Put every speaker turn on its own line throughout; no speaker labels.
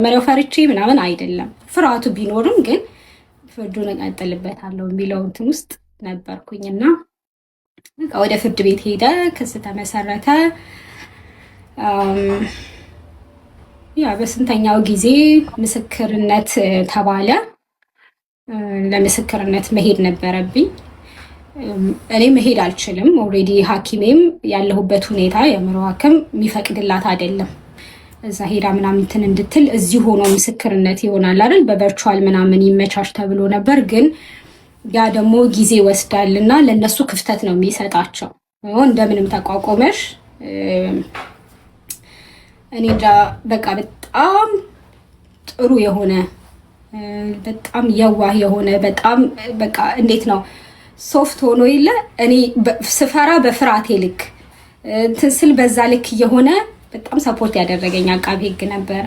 ከመጀመሪያው ፈርቼ ምናምን አይደለም። ፍርሃቱ ቢኖርም ግን ፍርዱን እቀጥልበታለሁ የሚለው እንትን ውስጥ ነበርኩኝ እና በቃ ወደ ፍርድ ቤት ሄደ፣ ክስ ተመሰረተ። ያ በስንተኛው ጊዜ ምስክርነት ተባለ። ለምስክርነት መሄድ ነበረብኝ። እኔ መሄድ አልችልም። Already ሐኪሜም ያለሁበት ሁኔታ የአእምሮ ሐኪም የሚፈቅድላት አይደለም። እዛ ሄዳ ምናምን እንትን እንድትል እዚህ ሆኖ ምስክርነት ይሆናል አይደል? በ virtual ምናምን ይመቻች ተብሎ ነበር። ግን ያ ደግሞ ጊዜ ይወስዳል እና ለእነሱ ክፍተት ነው የሚሰጣቸው። እንደምንም ተቋቁመሽ፣ እኔ እንጃ፣ በቃ በጣም ጥሩ የሆነ፣ በጣም የዋህ የሆነ፣ በጣም በቃ እንዴት ነው soft ሆኖ የለ፣ እኔ ስፈራ በፍርሃቴ ልክ፣ እንትን ስል በዛ ልክ እየሆነ በጣም support ያደረገኝ አቃቢ ሕግ ነበር።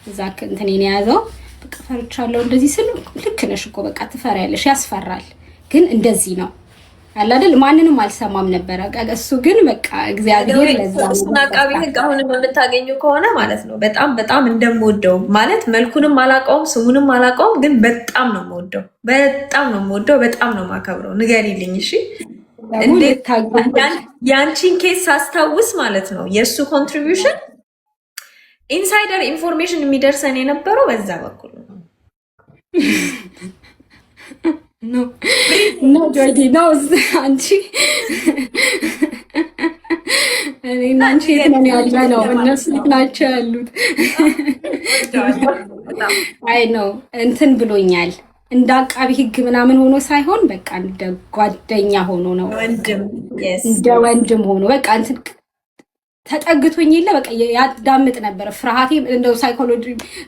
እዛ እንትኔን የያዘው። በቃ ፈርቻለሁ እንደዚህ ስል፣ ልክ ነሽ እኮ፣ በቃ ትፈሪያለሽ፣ ያስፈራል፣ ግን እንደዚህ ነው አለ አይደል? ማንንም አልሰማም ነበረ። እሱ ግን በቃ እግዚአብሔር ለዛ ነው።
እሱን አቃቢ ሕግ አሁንም የምታገኙ ከሆነ ማለት ነው፣ በጣም በጣም እንደምወደው፣ ማለት መልኩንም አላውቀውም ስሙንም አላውቀውም፣ ግን በጣም ነው የምወደው፣ በጣም ነው የምወደው፣ በጣም ነው የማከብረው። ንገሪልኝ እሺ። እንዴት የአንቺን case ሳስታውስ ማለት ነው፣ የእሱ contribution insider information የሚደርሰን የነበረው በዛ በኩል ነው።
No, ጆርዲ፣ no። አንቺ፣ እኔና አንቺ የት ነን ያለ ነው? እነሱ የት ናቸው ያሉት? አይ ነው እንትን ብሎኛል። እንደ አቃቢ ሕግ ምናምን ሆኖ ሳይሆን በቃ እንደ ጓደኛ ሆኖ ነው፣ እንደ ወንድም ሆኖ በቃ እንትን ተጠግቶኝ የለ፣ በቃ ያዳምጥ ነበረ። ፍርሃቴ እንደው ሳይኮሎጂ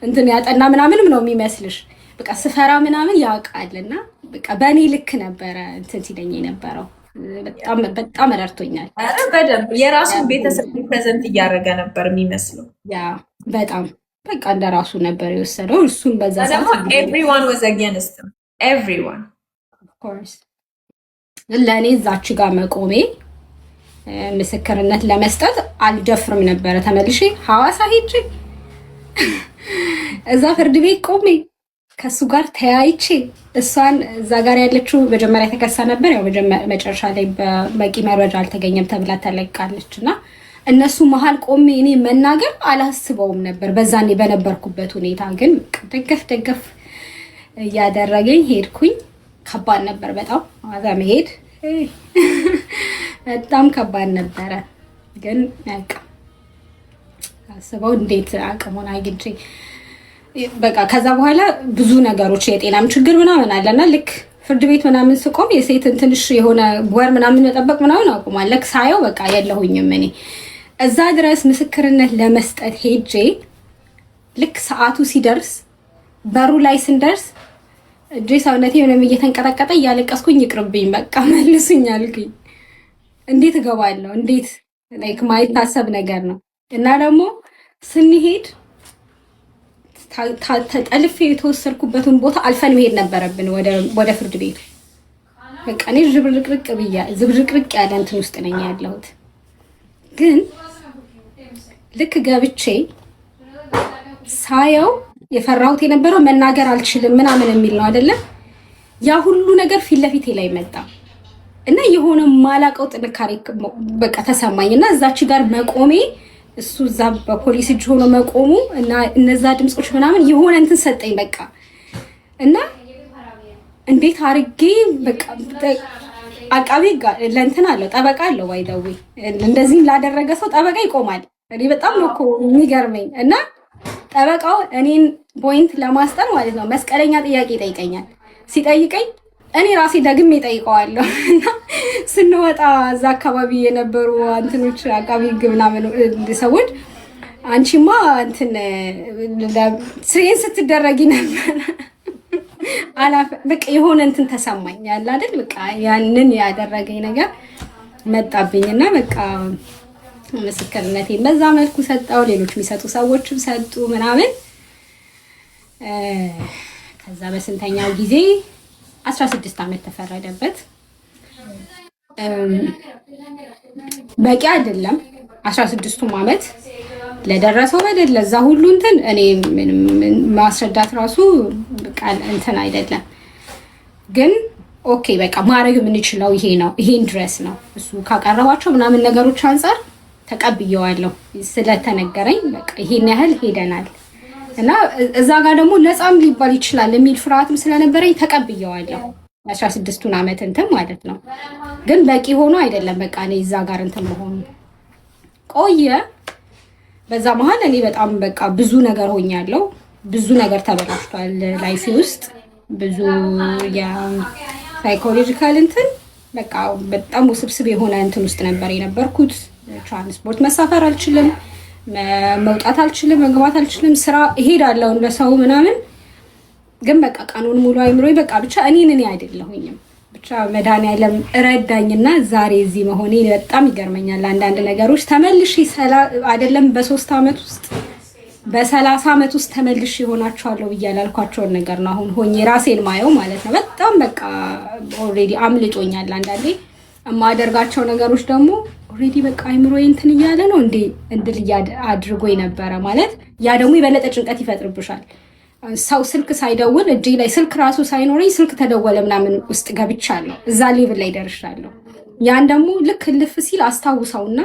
እንትን ያጠና ምናምንም ነው የሚመስልሽ። በቃ ስፈራ ምናምን ያውቃል እና በቃ በእኔ ልክ ነበረ እንትን ሲለኝ የነበረው። በጣም በጣም ረድቶኛል።
ኧረ በደንብ የራሱን ቤተሰብ represent እያደረገ ነበር የሚመስለው።
Yeah፣ በጣም በቃ እንደ ራሱ ነበር የወሰደው። እሱም በዛ
ደግሞ
ሰዓት
everyone was against him, everyone.
Of course፣ ለእኔ እዛች ጋር መቆሜ፣ ምስክርነት ለመስጠት አልደፍርም ነበረ። ተመልሼ ሐዋሳ ሄጄ እዛ ፍርድ ቤት ቆሜ ከእሱ ጋር ተያይቼ፣ እሷን እዛ ጋር ያለችው መጀመሪያ ተከሳ ነበር። ያው መጨረሻ ላይ በበቂ መረጃ አልተገኘም ተብላ ተለቃለች እና እነሱ መሀል ቆሜ እኔ መናገር አላስበውም ነበር በዛኔ በነበርኩበት ሁኔታ። ግን ደገፍ ደገፍ እያደረገኝ ሄድኩኝ። ከባድ ነበር በጣም፣ ሐዋሳ መሄድ በጣም ከባድ ነበረ። ግን በቃ አስበው እንዴት አቅሙን አግኝቼ፣ በቃ ከዛ በኋላ ብዙ ነገሮች የጤናም ችግር ምናምን አለና ልክ ፍርድ ቤት ምናምን ስቆም የሴትን ትንሽ የሆነ ወር ምናምን መጠበቅ ምናምን አቁሟል። ልክ ሳየው በቃ የለሁኝም እኔ። እዛ ድረስ ምስክርነት ለመስጠት ሄጄ ልክ ሰዓቱ ሲደርስ፣ በሩ ላይ ስንደርስ እጄ ሰውነቴ ምንም እየተንቀጠቀጠ እያለቀስኩኝ ይቅርብኝ፣ በቃ መልሱኝ አልኩኝ። እንዴት እገባለሁ? እንዴት፣ like ማይታሰብ ነገር ነው። እና ደግሞ ስንሄድ ተጠልፌ የተወሰድኩበትን ቦታ አልፈን መሄድ ነበረብን ወደ ፍርድ ቤቱ። በቃ እኔ ዝብርቅርቅ ብያ ዝብርቅርቅ ያለ እንትን ውስጥ ነኝ ያለሁት። ግን ልክ ገብቼ ሳየው የፈራሁት የነበረው መናገር አልችልም ምናምን የሚል ነው አይደለም። ያ ሁሉ ነገር ፊት ለፊቴ ላይ መጣ እና የሆነ ማላቀው ጥንካሬ በቃ ተሰማኝ እና እዛች ጋር መቆሜ፣ እሱ እዛ በፖሊስ እጅ ሆኖ መቆሙ እና እነዛ ድምፆች ምናምን የሆነ እንትን ሰጠኝ በቃ። እና እንዴት አርጌ በቃ አቃቢ ለእንትን አለው፣ ጠበቃ አለው። By the way እንደዚህም ላደረገ ሰው ጠበቃ ይቆማል። እኔ በጣም ነው እኮ የሚገርመኝ። እና ጠበቃው እኔን point ለማስጠር ማለት ነው መስቀለኛ ጥያቄ ይጠይቀኛል። ሲጠይቀኝ እኔ ራሴ ደግሜ እጠይቀዋለሁ። እና ስንወጣ እዛ አካባቢ የነበሩ እንትኖች፣ አቃቢ ሕግ ምናምን ሰዎች፣ አንቺማ እንትን train ስትደረጊ ነበር። በቃ የሆነ እንትን ተሰማኝ ያለ አይደል? በቃ ያንን ያደረገኝ ነገር መጣብኝና በቃ ምስክርነቴን በዛ መልኩ ሰጠው። ሌሎች የሚሰጡ ሰዎችም ሰጡ ምናምን። ከዛ በስንተኛው ጊዜ 16 ዓመት ተፈረደበት። በቂ አይደለም 16ቱም ዓመት። ለደረሰው በደል ለዛ ሁሉ እንትን እኔ ምንም ማስረዳት ራሱ ቃል እንትን አይደለም። ግን okay በቃ ማድረግ የምንችለው ይሄ ነው፣ ይሄን ድረስ ነው። እሱ ካቀረባቸው ምናምን ነገሮች አንጻር ተቀብየዋለሁ ስለተነገረኝ፣ በቃ ይሄን ያህል ሄደናል እና እዛ ጋር ደግሞ ነፃም ሊባል ይችላል የሚል ፍርሃትም ስለነበረኝ ተቀብየዋለሁ። 16ቱን ዓመት እንትን ማለት ነው። ግን በቂ ሆኖ አይደለም። በቃ እኔ እዛ ጋር እንትን መሆኑ ቆየ። በዛ መሀል እኔ በጣም በቃ ብዙ ነገር ሆኛለሁ። ብዙ ነገር ተበላሽቷል life ኤ ውስጥ፣ ብዙ የ psychological እንትን፣ በቃ በጣም ውስብስብ የሆነ እንትን ውስጥ ነበር የነበርኩት። ትራንስፖርት መሳፈር አልችልም፣ መውጣት አልችልም፣ መግባት አልችልም። ስራ እሄዳለሁ እንደ ሰው ምናምን፣ ግን በቃ ቀኑን ሙሉ አይምሮዬ በቃ ብቻ እኔን እኔ አይደለሁኝም። ብቻ መድኃኒዓለም ረዳኝና ዛሬ እዚህ መሆኔ በጣም ይገርመኛል። አንዳንድ ነገሮች ተመልሼ አይደለም በ3 ዓመት ውስጥ፣ በ30 ዓመት ውስጥ ተመልሼ ይሆናቸዋለሁ ብዬ ያላልኳቸውን ነገር ነው አሁን ሆኜ ራሴን ማየው ማለት ነው። በጣም በቃ already አምልጦኛል። አንዳንዴ የማደርጋቸው ነገሮች ደግሞ already በቃ አይምሮዬ እንትን እያለ ነው እንዴ እንድል አድርጎኝ ነበረ ማለት። ያ ደግሞ የበለጠ ጭንቀት ይፈጥርብሻል። ሰው ስልክ ሳይደውል፣ እጄ ላይ ስልክ ራሱ ሳይኖረኝ ስልክ ተደወለ ምናምን ውስጥ ገብቻለሁ። እዛ level ላይ ደርሻለሁ። ያን ደግሞ ልክ ልፍ ሲል አስታውሰውና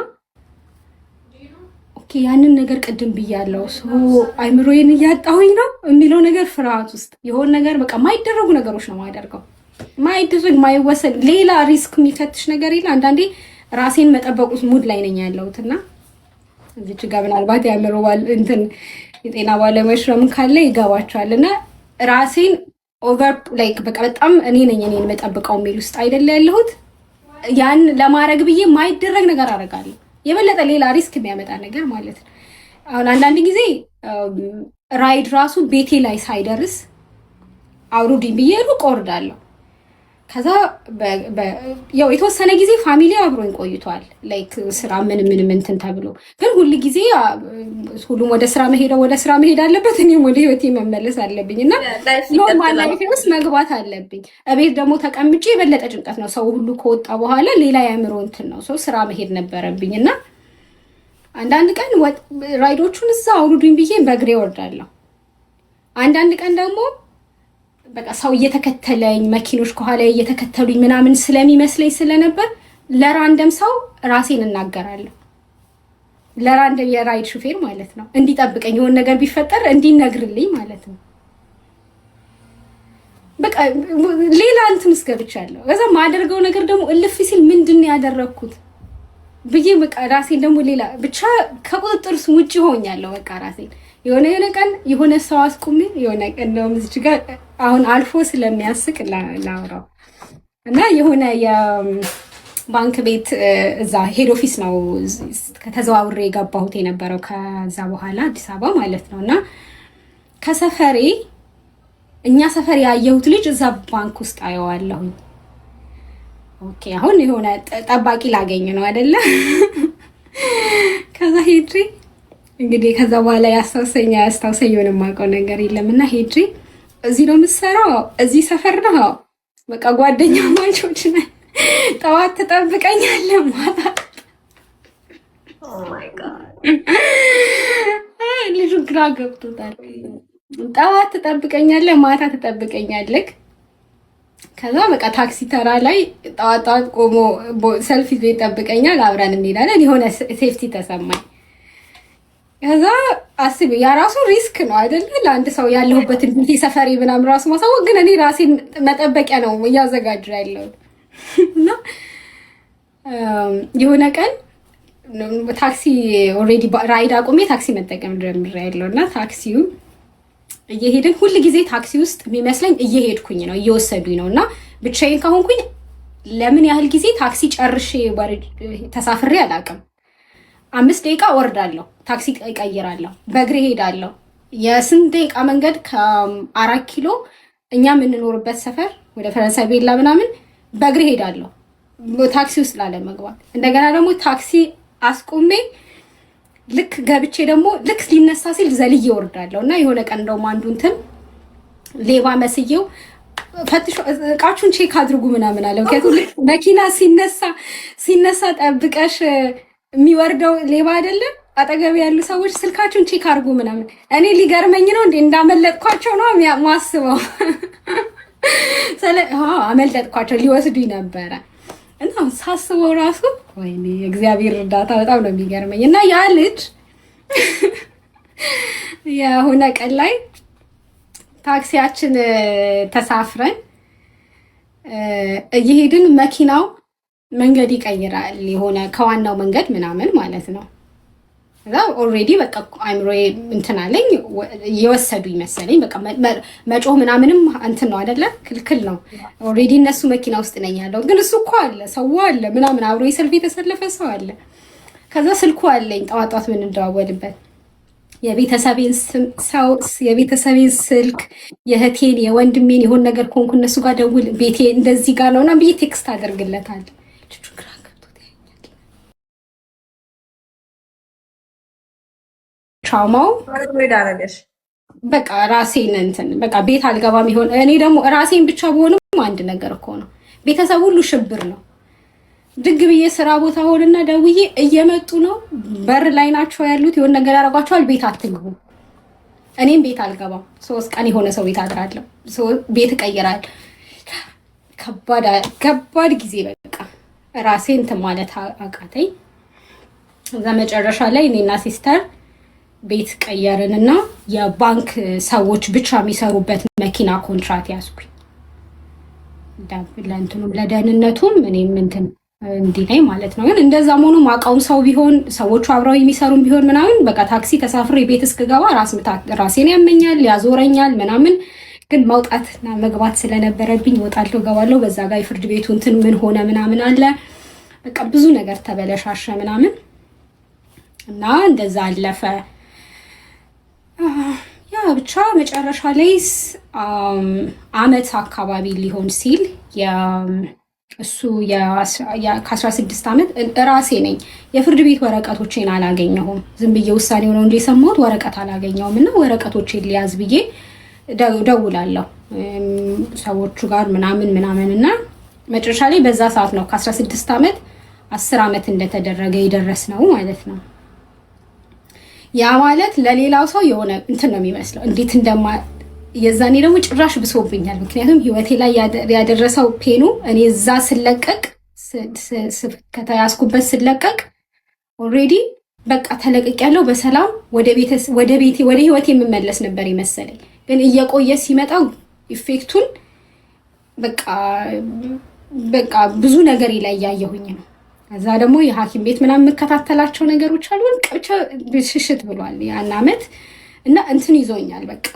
okay ያንን ነገር ቅድም ብያለሁ፣ አይምሮዬን እያጣሁኝ ነው የሚለው ነገር፣ ፍርሃት ውስጥ የሆነ ነገር በቃ ማይደረጉ ነገሮች ነው የማደርገው። ማይደረግ፣ ማይወሰድ፣ ሌላ risk የሚከትሽ ነገር የለ። አንዳንዴ ራሴን መጠበቁ mood ላይ ነኝ ያለሁት እና እዚች ጋር ምናልባት የአእምሮ እንትን የጤና ባለሙያዎች ምናምን ካለ ይገባቸዋል። እና ራሴን over like በቃ በጣም እኔ ነኝ እኔን መጠብቀው የሚል ውስጥ አይደለ ያለሁት። ያን ለማድረግ ብዬ ማይደረግ ነገር አደርጋለሁ። የበለጠ ሌላ risk የሚያመጣ ነገር ማለት ነው። አሁን አንዳንድ ጊዜ ride ራሱ ቤቴ ላይ ሳይደርስ አውሩድኝ ብዬ ሩቅ ወርዳለሁ። ከዛ ያው የተወሰነ ጊዜ family አብሮኝ ቆይቷል። Like ስራ ምን ምን እንትን ተብሎ፣ ግን ሁል ጊዜ ሁሉም ወደ ስራ መሄደው ወደ ስራ መሄድ አለበት፣ እኔም ወደ ህይወቴ መመለስ አለብኝ እና normal life ውስጥ መግባት አለብኝ። እቤት ደግሞ ተቀምጬ የበለጠ ጭንቀት ነው። ሰው ሁሉ ከወጣ በኋላ ሌላ የአእምሮ እንትን ነው። ሰው ስራ መሄድ ነበረብኝ እና አንዳንድ ቀን ride ኦቹን እዛ አውርዱኝ ብዬ በእግሬ ወርዳለሁ። አንዳንድ ቀን ደግሞ በቃ ሰው እየተከተለኝ፣ መኪኖች ከኋላ እየተከተሉኝ ምናምን ስለሚመስለኝ ስለነበር ለ random ሰው ራሴን እናገራለሁ። ለ random የ ride ሹፌር ማለት ነው፣ እንዲጠብቀኝ፣ የሆነ ነገር ቢፈጠር እንዲነግርልኝ ማለት ነው። በቃ ሌላ እንትን ውስጥ ገብቻለሁ። ከዛ ማደርገው ነገር ደግሞ እልፍ ሲል ምንድን ነው ያደረግኩት ብዬ በቃ ራሴን ደግሞ ሌላ ብቻ ከቁጥጥር ውጭ ሆኛለሁ። በቃ ራሴን የሆነ ቀን የሆነ ሰው አስቁሜ፣ የሆነ ቀን ነው እዚች ጋር አሁን አልፎ ስለሚያስቅ ላውራው እና የሆነ የባንክ ቤት እዛ head office ነው ከተዘዋውሬ የገባሁት የነበረው ከዛ በኋላ አዲስ አበባ ማለት ነው። እና ከሰፈሬ እኛ ሰፈር ያየሁት ልጅ እዛ ባንክ ውስጥ አየዋለሁኝ። Okay አሁን የሆነ ጠባቂ ላገኝ ነው አይደለ? ከዛ ሄጄ እንግዲህ ከዛ በኋላ ያስታውሰኝ ያስታውሰኝ የሆነ የማውቀው ነገር የለም እና ሄጄ እዚህ ነው የምትሰራው? እዚህ ሰፈር ነው? በቃ ጓደኛማቾች ነን። ጠዋት ትጠብቀኛለህ፣ ማታ
Oh my God.
ልጁ ግራ ገብቶታል። ጠዋት ትጠብቀኛለህ፣ ማታ ትጠብቀኛለህ። ከዛ በቃ ታክሲ ተራ ላይ ጠዋት ጠዋት ቆሞ ሰልፍ ይዞ ይጠብቀኛል። አብረን እንሄዳለን። የሆነ safety ተሰማኝ። ከዛ አስቢ፣ ያ ራሱ risk ነው አይደለ? ለአንድ ሰው ያለሁበትን ቤቴ ሰፈሬ ምናምን ራሱ ማሳወቅ፣ ግን እኔ ራሴን መጠበቂያ ነው እያዘጋጁ ያለሁት። እና የሆነ ቀን ታክሲ already ride አቁሜ ታክሲ መጠቀም ጀምሬያለሁ እና ታክሲው እየሄድን፣ ሁል ጊዜ ታክሲ ውስጥ የሚመስለኝ እየሄድኩኝ ነው፣ እየወሰዱኝ ነው። እና ብቻዬን ከሆንኩኝ ለምን ያህል ጊዜ ታክሲ ጨርሼ ተሳፍሬ አላውቅም። 5 ደቂቃ ወርዳለሁ፣ ታክሲ እቀይራለሁ፣ በእግሬ ሄዳለሁ። የስንት ደቂቃ መንገድ ከአራት ኪሎ እኛ የምንኖርበት ሰፈር ወደ ፈረንሳይ ቤላ ምናምን በእግሬ ሄዳለሁ ታክሲ ውስጥ ላለመግባት። እንደገና ደግሞ ታክሲ አስቁሜ ልክ ገብቼ ደግሞ ልክ ሊነሳ ሲል ዘልዬ ወርዳለሁ። እና የሆነ ቀን እንደውም አንዱ እንትን ሌባ መስዬው ፈትሾ እቃችሁን check አድርጉ ምናምን አለ። ምክንያቱም ልክ መኪና ሲነሳ ሲነሳ ጠብቀሽ የሚወርደው ሌባ አይደለም። አጠገብ ያሉ ሰዎች ስልካችሁን check አድርጉ ምናምን። እኔ ሊገርመኝ ነው እንዴ እንዳመለጥኳቸው ነው ማስበው። አመለጥኳቸው ሊወስዱኝ ነበረ። እና ሳስበው ራሱ ወይኔ የእግዚአብሔር እርዳታ በጣም ነው የሚገርመኝ። እና ያ ልጅ የሆነ ቀን ላይ ታክሲያችን ተሳፍረን እየሄድን መኪናው መንገድ ይቀይራል፣ የሆነ ከዋናው መንገድ ምናምን ማለት ነው። ከዛ already በቃ አይምሮዬ እንትን አለኝ፣ እየወሰዱኝ መሰለኝ። በቃ መጮህ ምናምንም እንትን ነው አይደለ? ክልክል ነው። Already እነሱ መኪና ውስጥ ነኝ ያለው፣ ግን እሱ እኮ አለ፣ ሰው አለ ምናምን፣ አብሮ የሰልፍ የተሰለፈ ሰው አለ። ከዛ ስልኩ አለኝ ጠዋት ጠዋት የምንደዋወልበት፣ የቤተሰቤን ሰው የቤተሰቤን ስልክ፣ የእህቴን፣ የወንድሜን፣ የሆነ ነገር ከሆንኩ እነሱ ጋር ደውል፣ ቤቴ እንደዚህ ጋር ነውና ብዬ text አደርግለታለሁ። ልጁ ግራ ገብቶት ያኛል። Trauma ው በቃ ራሴን እንትን በቃ ቤት አልገባም ይሆን። እኔ ደግሞ ራሴን ብቻ በሆንም አንድ ነገር እኮ ነው። ቤተሰብ ሁሉ ሽብር ነው። ድግ ብዬ ስራ ቦታ ሆንና ደውዬ እየመጡ ነው፣ በር ላይ ናቸው ያሉት፣ የሆነ ነገር ያደርጓቸዋል፣ ቤት አትግቡ። እኔም ቤት አልገባም። 3 ቀን የሆነ ሰው ቤት አድራለሁ፣ ቤት እቀይራለሁ። ከባድ ጊዜ በቃ ራሴን እንትን ማለት አቃተኝ። እዛ መጨረሻ ላይ እኔና sister ቤት ቀየርን እና የባንክ ሰዎች ብቻ የሚሰሩበት መኪና ኮንትራት ያዝኩኝ። ለእንትኑም ለደህንነቱም እኔም እንትን እንዲህ ላይ ማለት ነው። ግን እንደዛም ሆኖ ማውቀውም ሰው ቢሆን፣ ሰዎቹ አብረው የሚሰሩም ቢሆን ምናምን፣ በቃ ታክሲ ተሳፍሬ ቤት እስክገባ ራስ ምታት ራሴን ያመኛል፣ ያዞረኛል ምናምን። ግን መውጣትና መግባት ስለነበረብኝ እወጣለሁ፣ እገባለሁ። በዛ ጋር የፍርድ ቤቱ እንትን ምን ሆነ ምናምን አለ። በቃ ብዙ ነገር ተበለሻሸ ምናምን እና እንደዛ አለፈ። Yeah፣ ብቻ መጨረሻ ላይ አመት አካባቢ ሊሆን ሲል እሱ ከ16 ዓመት እራሴ ነኝ የፍርድ ቤት ወረቀቶቼን አላገኘሁም። ዝም ብዬ ውሳኔው ነው እንጂ የሰማሁት ወረቀት አላገኘሁም። እና ወረቀቶቼን ሊያዝ ብዬ ደውላለሁ ሰዎቹ ጋር ምናምን ምናምን እና መጨረሻ ላይ በዛ ሰዓት ነው ከ16 ዓመት 10 ዓመት እንደተደረገ የደረስ ነው ማለት ነው። ያ ማለት ለሌላው ሰው የሆነ እንትን ነው የሚመስለው፣ እንዴት እንደማ የዛኔ ደግሞ ጭራሽ ብሶብኛል። ምክንያቱም ህይወቴ ላይ ያደረሰው pain ኑ እኔ እዛ ስለቀቅ፣ ከተያዝኩበት ስለቀቅ already በቃ ተለቅቅ ያለው በሰላም ወደ ቤቴ ወደ ህይወቴ የምመለስ ነበር የመሰለኝ። ግን እየቆየ ሲመጣ effect ኡን በቃ ብዙ ነገር ላይ እያየሁኝ ነው። ከዛ ደግሞ የሐኪም ቤት ምናምን የምከታተላቸው ነገሮች አሉ። ብቻ ብሽሽት ብሏል ያን አመት እና እንትን ይዞኛል። በቃ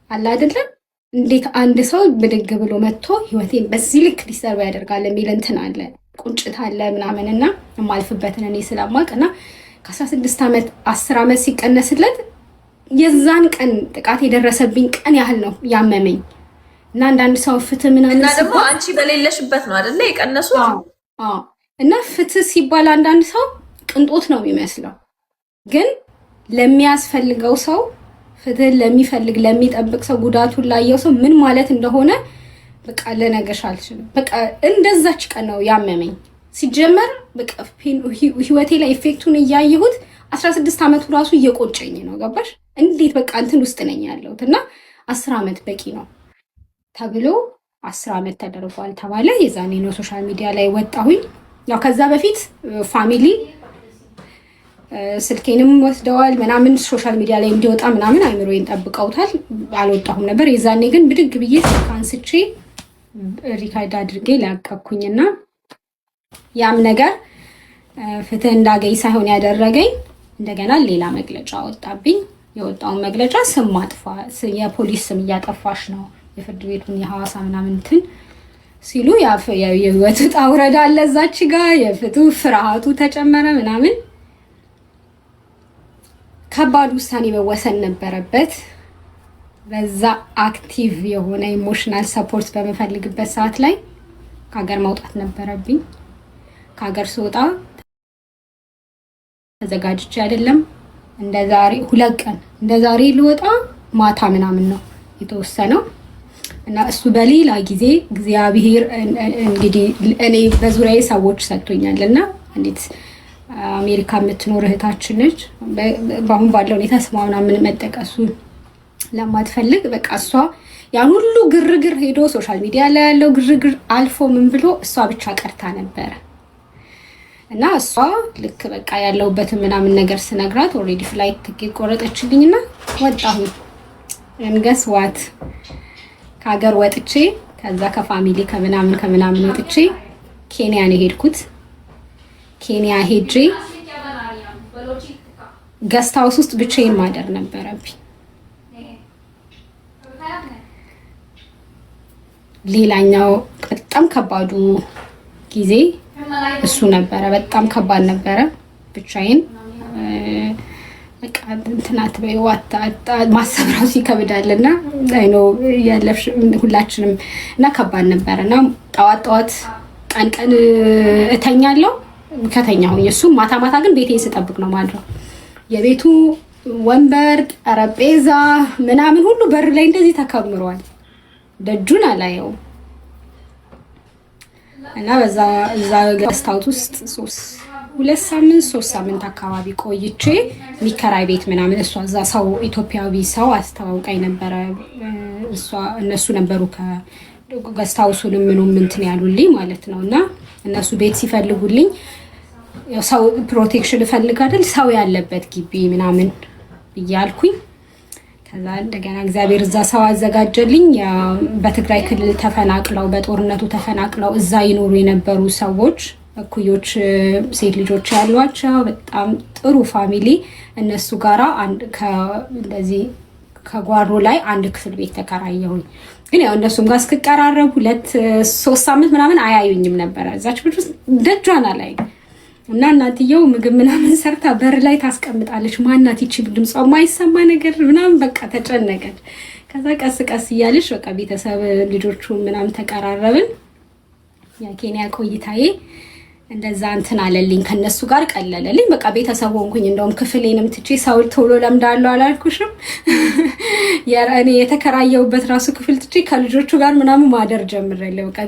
አለ አይደለም፣ እንዴት አንድ ሰው ብድግ ብሎ መጥቶ ህይወቴን በዚህ ልክ disturb ያደርጋል የሚል እንትን አለ፣ ቁጭት አለ ምናምን እና የማልፍበትን እኔ ስለማውቅ እና ከ16 ዓመት 10 ዓመት ሲቀነስለት የዛን ቀን ጥቃት የደረሰብኝ ቀን ያህል ነው ያመመኝ። እና አንዳንድ ሰው ፍትህ ምናምን
እና ደግሞ አንቺ በሌለሽበት ነው አይደለ የቀነሱት?
አዎ። እና ፍትህ ሲባል አንዳንድ ሰው ቅንጦት ነው የሚመስለው፣ ግን ለሚያስፈልገው ሰው፣ ፍትህን ለሚፈልግ ለሚጠብቅ ሰው፣ ጉዳቱን ላየው ሰው ምን ማለት እንደሆነ በቃ ልነግርሽ አልችልም። በቃ እንደዛች ቀን ነው ያመመኝ። ሲጀመር በቃ ህይወቴ ላይ effect ኡን እያየሁት 16 ዓመቱ ራሱ እየቆጨኝ ነው። ገባሽ? እንዴት በቃ እንትን ውስጥ ነኝ ያለሁት እና 10 ዓመት በቂ ነው ተብሎ 10 ዓመት ተደርጓል ተባለ። የዛኔ ነው social media ላይ ወጣሁኝ። ያው ከዛ በፊት family ስልኬንም ወስደዋል ምናምን፣ social media ላይ እንዲወጣ ምናምን አይምሮዬን ጠብቀውታል። አልወጣሁም ነበር። የዛኔ ግን ብድግ ብዬ ስልክ አንስቼ record አድርጌ ለቀኩኝና ያም ነገር ፍትህ እንዳገኝ ሳይሆን ያደረገኝ እንደገና ሌላ መግለጫ ወጣብኝ። የወጣውን መግለጫ ስም ማጥፋ፣ የፖሊስ ስም እያጠፋሽ ነው፣ የፍርድ ቤቱን የሐዋሳ ምናምን እንትን ሲሉ የህይወት ውጣ ውረድ አለ እዛች ጋ፣ የፍትህ ፍርሃቱ ተጨመረ ምናምን። ከባድ ውሳኔ መወሰን ነበረበት። በዛ active የሆነ emotional support በምፈልግበት ሰዓት ላይ ከሀገር መውጣት ነበረብኝ። ከሀገር ስወጣ ተዘጋጅቼ አይደለም። እንደ ዛሬ 2 ቀን እንደ ዛሬ ልወጣ ማታ ምናምን ነው የተወሰነው እና እሱ በሌላ ጊዜ እግዚአብሔር እንግዲህ እኔ በዙሪያዬ ሰዎች ሰጥቶኛል እና እንዴት አሜሪካ የምትኖር እህታችን ነች። በአሁን ባለው ሁኔታ ስሟ ምናምን መጠቀሱ ለማትፈልግ፣ በቃ እሷ ያን ሁሉ ግርግር ሄዶ social media ላይ ያለው ግርግር አልፎ ምን ብሎ እሷ ብቻ ቀርታ ነበረ። እና እሷ ልክ በቃ ያለሁበትን ምናምን ነገር ስነግራት already flight ticket ቆረጠችልኝና ወጣሁ። And guess what? ከሀገር ወጥቼ፣ ከዛ ከ family ከምናምን ከምናምን ወጥቼ ኬንያ ነው የሄድኩት። ኬንያ ሄጄ guest house ውስጥ ብቻዬን ማደር ነበረብኝ። ሌላኛው በጣም ከባዱ ጊዜ እሱ ነበረ። በጣም ከባድ ነበረ። ብቻዬን በቃ እንትን አትበይው፣ ማሰብ ራሱ ይከብዳል። እና I know ያለፍሽ ሁላችንም እና ከባድ ነበረ። እና ጠዋት ጠዋት፣ ቀን ቀን እተኛለሁ ከተኛሁኝ፣ እሱ ማታ ማታ ግን ቤቴን ስጠብቅ ነው ማድረው። የቤቱ ወንበር፣ ጠረጴዛ ምናምን ሁሉ በር ላይ እንደዚህ ተከምሯል። ደጁን አላየውም። እና በዛ እዛ guest house ውስጥ 2 ሳምንት 3 ሳምንት አካባቢ ቆይቼ የሚከራይ ቤት ምናምን እሷ እዛ ሰው ኢትዮጵያዊ ሰው አስተዋውቃኝ ነበረ። እሷ እነሱ ነበሩ ከ guest house ኡንም ምኑም እንትን ያሉልኝ ማለት ነው። እና እነሱ ቤት ሲፈልጉልኝ ያው ሰው protection እፈልግ አይደል፣ ሰው ያለበት ግቢ ምናምን ብያልኩኝ። ከዛ እንደገና እግዚአብሔር እዛ ሰው አዘጋጀልኝ። በትግራይ ክልል ተፈናቅለው፣ በጦርነቱ ተፈናቅለው እዛ ይኖሩ የነበሩ ሰዎች፣ እኩዮች፣ ሴት ልጆች ያሏቸው በጣም ጥሩ family፣ እነሱ ጋራ እንደዚህ ከጓሮ ላይ አንድ ክፍል ቤት ተከራየሁኝ። ግን ያው እነሱም ጋር እስክቀራረብ 2-3 ሳምንት ምናምን አያዩኝም ነበረ። እዛች ቤት ውስጥ ደጇን አላይም። እና እናትየው ምግብ ምናምን ሰርታ በር ላይ ታስቀምጣለች። ማናት ይቺ ድምጿ የማይሰማ ነገር ምናምን፣ በቃ ተጨነቀች። ከዛ ቀስ ቀስ እያለች በቃ ቤተሰብ ልጆቹ ምናምን ተቀራረብን። የኬንያ ቆይታዬ እንደዛ እንትን አለልኝ፣ ከነሱ ጋር ቀለለልኝ። በቃ ቤተሰብ ሆንኩኝ። እንደውም ክፍሌንም ትቼ፣ ሰው ቶሎ ለምዳለሁ አላልኩሽም? እኔ የተከራየሁበት ራሱ ክፍል ትቼ ከልጆቹ ጋር ምናምን ማደር ጀምሬያለሁ። በቃ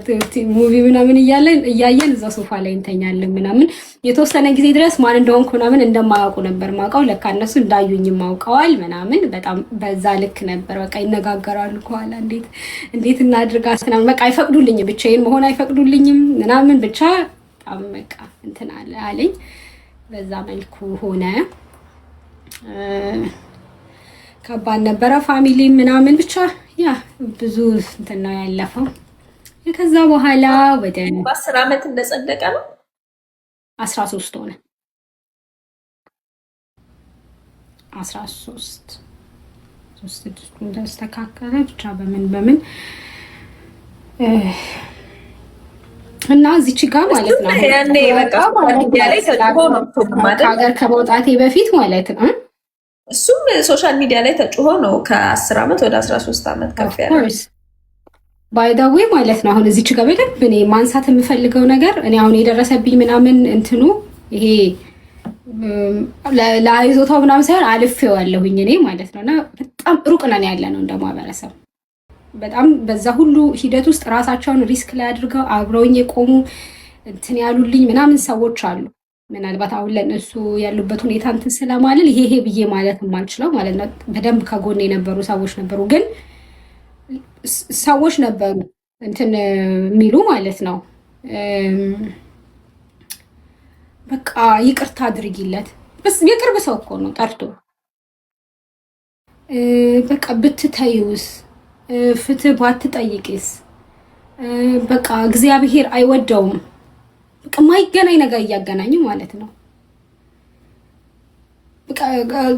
movie ምናምን እያለን እያየን እዛ ሶፋ ላይ እንተኛለን ምናምን። የተወሰነ ጊዜ ድረስ ማን እንደሆንኩ ምናምን እንደማያውቁ ነበር ማውቀው። ለካ እነሱ እንዳዩኝም አውቀዋል ምናምን። በጣም በዛ ልክ ነበር። በቃ ይነጋገራሉ ከኋላ፣ እንዴት እንዴት እናድርጋት ምናምን። በቃ አይፈቅዱልኝም፣ ብቻዬን መሆን አይፈቅዱልኝም ምናምን። ብቻ በጣም በቃ እንትን አለኝ። በዛ መልኩ ሆነ። ከባድ ነበረ። Family ምናምን ብቻ yeah ብዙ እንትን ነው ያለፈው። ከዛ በኋላ ወደ
በ10 ዓመት እንደጸደቀ ነው።
13 ሆነ። 13 ሶስት ስድስቱ እንደተስተካከለ ብቻ በምን በምን እና እዚች ጋር ማለት ነው
ያኔ በቃ ሚዲያ ላይ ተጽፎ ነው ማለት
ከሀገር ከመውጣቴ በፊት ማለት ነው።
እሱም social media ላይ ተጭሆ ነው ከ10 ዓመት ወደ 13 ዓመት ከፍ ያለ።
By the way ማለት ነው። አሁን እዚች ጋር በደንብ እኔ ማንሳት የምፈልገው ነገር፣ እኔ አሁን የደረሰብኝ ምናምን እንትኑ ይሄ ለአይዞታው ምናምን ሳይሆን አልፌዋለሁኝ እኔ ማለት ነው። እና በጣም ሩቅ ነን ያለ ነው እንደ ማህበረሰብ። በጣም በዛ ሁሉ ሂደት ውስጥ ራሳቸውን risk ላይ አድርገው አብረውኝ የቆሙ፣ እንትን ያሉልኝ ምናምን ሰዎች አሉ። ምናልባት አሁን ለእነሱ ያሉበት ሁኔታ እንትን ስለማልል ይሄ ይሄ ብዬ ማለት የማልችለው ማለት ነው። በደንብ ከጎን የነበሩ ሰዎች ነበሩ፣ ግን ሰዎች ነበሩ እንትን የሚሉ ማለት ነው። በቃ ይቅርታ አድርጊለት፣ የቅርብ ሰው እኮ ነው፣ ጠርቶ በቃ ብትተይውስ፣ ፍትህ ባትጠይቂስ፣ በቃ እግዚአብሔር አይወደውም። በቃ ማይገናኝ ነገር እያገናኙ ማለት ነው።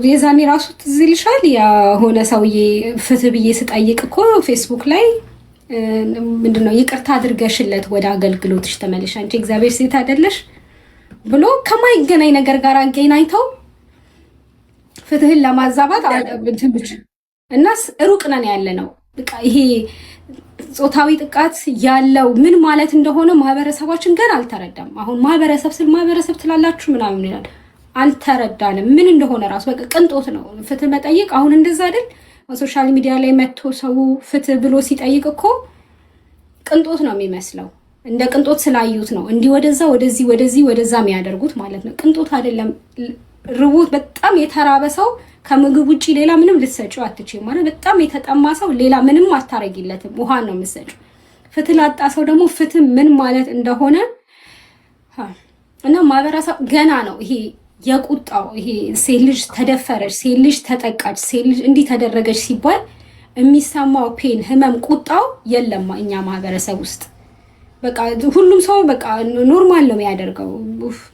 የዛኔ ራሱ ትዝ ይልሻል፣ የሆነ ሰውዬ ፍትህ ብዬ ስጠይቅ እኮ ፌስቡክ ላይ ምንድነው ይቅርታ አድርገሽለት ወደ አገልግሎትሽ ተመለሽ፣ አንቺ እግዚአብሔር ሴት አይደለሽ ብሎ ከማይገናኝ ነገር ጋር አገናኝተው ፍትህን ለማዛባት እና ሩቅ ነን ያለ ነው። በቃ ይሄ ጾታዊ ጥቃት ያለው ምን ማለት እንደሆነ ማህበረሰባችን ገና አልተረዳም። አሁን ማህበረሰብ ስል ማህበረሰብ ትላላችሁ ምናምን ይላል። አልተረዳንም ምን እንደሆነ ራሱ። በቃ ቅንጦት ነው ፍትህ መጠየቅ። አሁን እንደዛ አይደል? Social media ላይ መጥቶ ሰው ፍትህ ብሎ ሲጠይቅ እኮ ቅንጦት ነው የሚመስለው። እንደ ቅንጦት ስላዩት ነው እንዲህ ወደዛ ወደዚህ ወደዚህ ወደዛ የሚያደርጉት ማለት ነው። ቅንጦት አይደለም። ርቦት በጣም የተራበ ሰው ከምግብ ውጭ ሌላ ምንም ልትሰጪው አትችይም። ማለት በጣም የተጠማ ሰው ሌላ ምንም አታረጊለትም፣ ውሃን ነው የምትሰጪው። ፍትህ ላጣ ሰው ደግሞ ፍትህ ምን ማለት እንደሆነ እና ማህበረሰብ ገና ነው ይሄ የቁጣው፣ ይሄ ሴት ልጅ ተደፈረች፣ ሴት ልጅ ተጠቃች፣ ሴት ልጅ እንዲህ ተደረገች ሲባል የሚሰማው pain፣ ህመም፣ ቁጣው የለም እኛ ማህበረሰብ ውስጥ። በቃ ሁሉም ሰው በቃ normal ነው የሚያደርገው።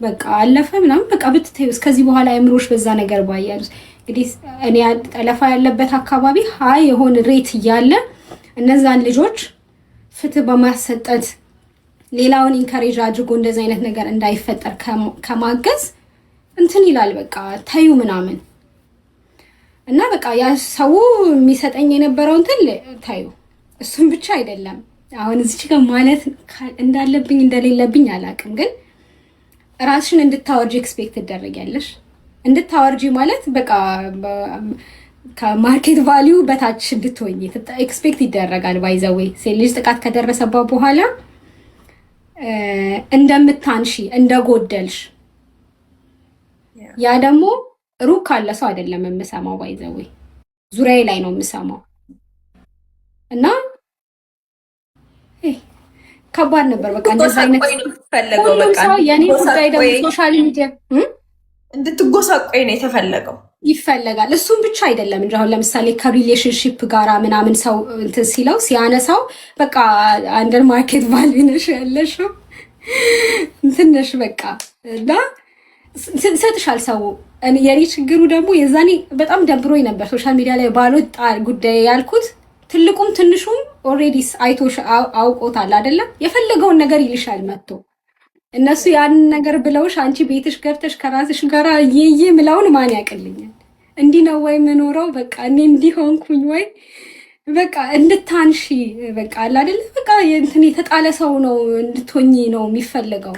በቃ አለፈ ምናምን፣ በቃ ብትተዩ ከዚህ በኋላ አእምሮሽ በዛ ነገር ባያዙ። እንግዲህ እኔ ጠለፋ ያለበት አካባቢ high የሆነ rate እያለ እነዛን ልጆች ፍትህ በማሰጠት ሌላውን encourage አድርጎ እንደዚህ አይነት ነገር እንዳይፈጠር ከማገዝ እንትን ይላል፣ በቃ ተዩ ምናምን። እና በቃ ያ ሰው የሚሰጠኝ የነበረው እንትን ተዩ። እሱም ብቻ አይደለም፣ አሁን እዚች ጋር ማለት እንዳለብኝ እንደሌለብኝ አላውቅም፣ ግን ራስሽን እንድታወርጂ expect ትደረጊያለሽ። እንድታወርጂ ማለት በቃ ከ market value በታች እንድትሆኝ expect ይደረጋል። By the way፣ ሴት ልጅ ጥቃት ከደረሰባት በኋላ እንደምታንሺ፣ እንደጎደልሽ፣ ያ ደግሞ ሩቅ ካለ ሰው አይደለም የምሰማው፣ by the way ዙሪያዬ ላይ ነው የምሰማው እና ከባድ ነበር። በቃ እንደዛ አይነት ሁሉም ሰው የኔ ጉዳይ ደግሞ social media
እንድትጎሳቆይ ነው የተፈለገው።
ይፈለጋል። እሱም ብቻ አይደለም እንጂ አሁን ለምሳሌ ከ relationship ጋራ ምናምን ሰው እንትን ሲለው፣ ሲያነሳው በቃ under market value ነሽ ያለሽው፣ እንትን ነሽ በቃ እና ሰጥሻል ሰው። የኔ ችግሩ ደግሞ የዛኔ በጣም ደብሮኝ ነበር። Social media ላይ ባልወጣ ጉዳይ ያልኩት ትልቁም ትንሹም already አይቶሽ አውቆታል አይደለም? የፈለገውን ነገር ይልሻል መጥቶ። እነሱ ያንን ነገር ብለውሽ አንቺ ቤትሽ ገብተሽ ከራስሽ ጋር እየየ ምለውን ማን ያውቅልኛል? እንዲህ ነው ወይ የምኖረው? በቃ እኔ እንዲህ ሆንኩኝ ወይ? በቃ እንድታንሺ፣ በቃ አለ አይደለ? በቃ እንትን የተጣለ ሰው ነው እንድትሆኚ ነው የሚፈለገው።